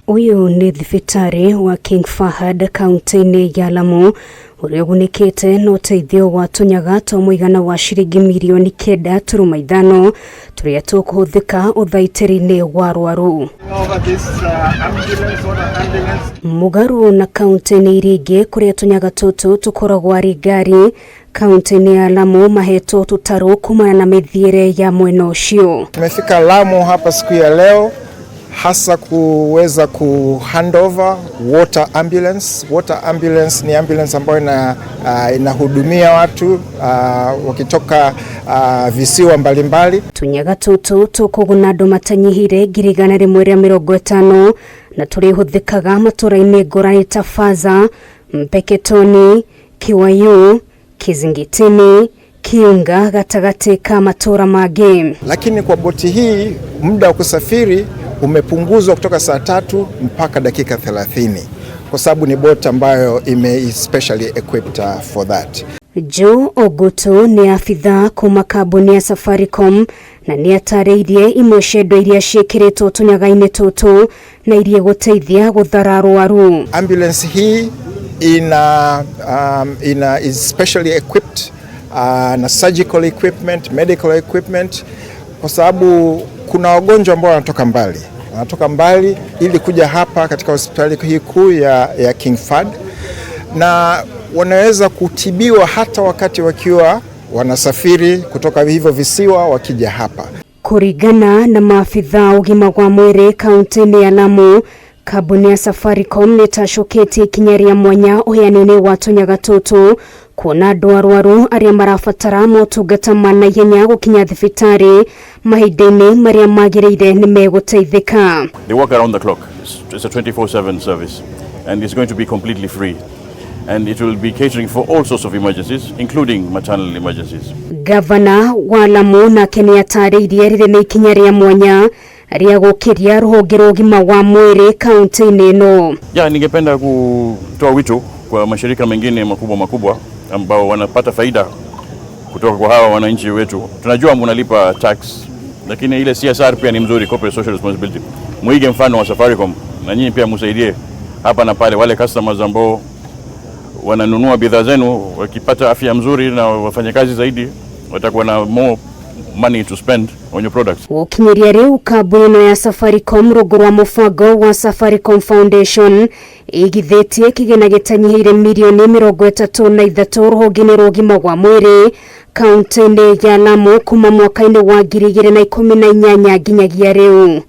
Ũyũ nĩ thibitarĩ wa King Fahad kaunti-inĩ ya Lamu ũrĩa ũgunĩkĩte na ũteithio wa tũnyaga twa mũigana wa ciringi mirioni 9.5 tũrĩa tũkũhũthĩka ũthaitĩri-inĩ wa arwaru. Mũgarũ na kaunti-inĩ iria ingĩ kũrĩa tũnyaga tũtũ tũkoragwo arĩ ngari, kaunti-inĩ ya Lamu mahetwo tũtarũ kumana na mĩthiĩre ya mwena ũcio. Tumefika Lamu hapa siku ya leo hasa kuweza ku handover water ambulance. Water ambulance ni ambulance ambayo inahudumia watu wakitoka visiwa mbalimbali. Tũnyaga tũtũ tũkũguna andũ matanyihire 150,000 na tũrĩhũthĩkaga matũra-inĩ ngũrani ta Faza, Mpeketoni, Kiwayu, Kizingitini, Kiunga gatagatĩ ka matũra mangĩ. Lakini kwa boti hii muda wa kusafiri umepunguzwa kutoka saa 3 mpaka dakika 30 kwa sababu ni boti ambayo ime specially equipped for that. Joe Ogutu nĩ abithaa kuma kambuni ya Safaricom na nĩ atarĩirie imwe cia indo iria ciĩkĩrĩtwo tũnyaga-inĩ tũtũ na iria gũteithia gũthara arwaru. Ambulance hii ina is specially equipped na surgical equipment, medical equipment kwa sababu kuna wagonjwa ambao wanatoka mbali. Wanatoka mbali ili kuja hapa katika hospitali hii kuu ya King Fahd na wanaweza kutibiwa hata wakati wakiwa wanasafiri kutoka hivyo visiwa wakija hapa. Kũringana na maabithaa ũgima wa mwĩrĩ kaunti-inĩ ya Lamu, kambuni ya Safaricom nĩ ĩtacũkĩtie ikinya rĩa mwanya ũheani-inĩ wa tũnyaga tũtũ kuona andũ arwaru arĩa marabatara motungata ma naihenya gũkinya thibitarĩ mahinda-inĩ marĩa magĩrĩire nĩ megũteithĩka. They work around the clock. It's a 24/7 service and it's going to be completely free. And it will be catering for all sorts of emergencies, including maternal emergencies. Gavana wa Lamu nake nĩ atarĩirie rĩrĩ nĩ ikinya rĩa mwanya rĩa gũkĩria rũhonge rwa ũgima wa mwĩrĩ kaunti-inĩ ĩno. Ya, ningependa kutoa wito kwa mashirika mengine makubwa makubwa ambao wanapata faida kutoka kwa hawa wananchi wetu. Tunajua mnalipa tax, lakini ile CSR pia ni mzuri, corporate social responsibility. Muige mfano wa Safaricom na nyinyi pia musaidie hapa na pale wale customers ambao wananunua bidhaa zenu, wakipata afya mzuri na wafanyakazi zaidi watakuwa na more money to spend on your products. Gũkinyĩria rĩu kambuni ĩno ya Safaricom rungu rwa mũbango wa Safaricom Foundation ĩigithĩtie kĩgĩna gĩtanyihĩire mirioni 33 rũhonge-inĩ rwa ũgima wa mwĩrĩ kaunti-inĩ ya Lamu kuma mwaka-inĩ wa 2018 nginyagia rĩu.